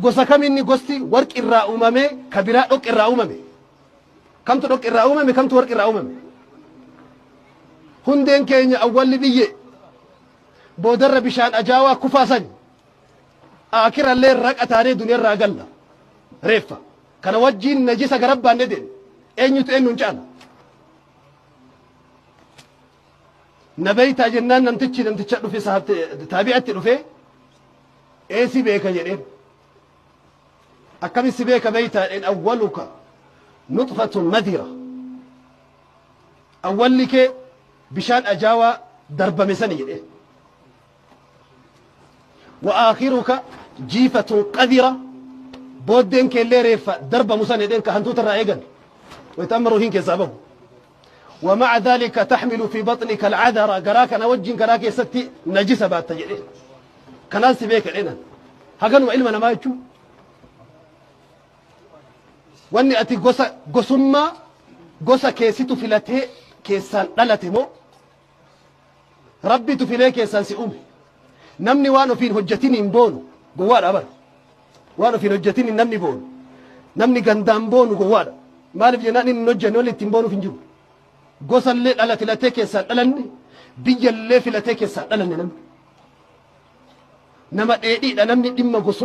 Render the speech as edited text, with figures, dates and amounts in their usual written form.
Gosa kaminni gosti warqi irraa uumame, ka biraa dhoqqi irraa uumame? Kamtu dhoqqi irraa uumame, kamtu warqi irraa uumame? Hundeen keenya awwalli biyye, boodarra bishaan ajaawaa kufaa sani. Aakirallee raqa taanee duniyarraa galla. Reeffa. Kana wajjiin najisa gara baanne deemne. Eenyutu eenyuun caala? Na beeytaa jennaan namtichi namticha dhufe taabi'atti dhufe ee si beeka jedheen. Akkami si beeka beeytaa jedheen awwaluka nuxfatun madira. Awwalli kee bishaan ajaawaa darbame sani jedheen. Wa aakhiruka jiifatun qadira. Booddeen keellee reeffa darbamu san jedheen ka hantuuta irraa eegan. Wayita amma ruuhiin keessaa bahu. ومع ذلك تحمل في بطنك العذر garaa kana wajjin garaa keessatti najisa baatta jedheen. Kanaan si beeka jedheen. Haganuma ilma namaa jechuun. Wanni ati gosa gosummaa gosa keessitu filatee keessaan dhalate moo Rabbitu filee keessaan si uume? Namni waan ofiin hojjetin hin boonu gowwaadha bara. Waan ofiin hojjetin namni boonu. Namni gandaan boonu gowwaadha. Maaliif jennaan inni hin hojjenne wanni ittiin boonuuf hin jiru. Gosallee dhala filatee keessaan dhalanne, biyyallee filatee keessaan dhalanne namni. Nama dheedhiidha namni dhimma gosummaa.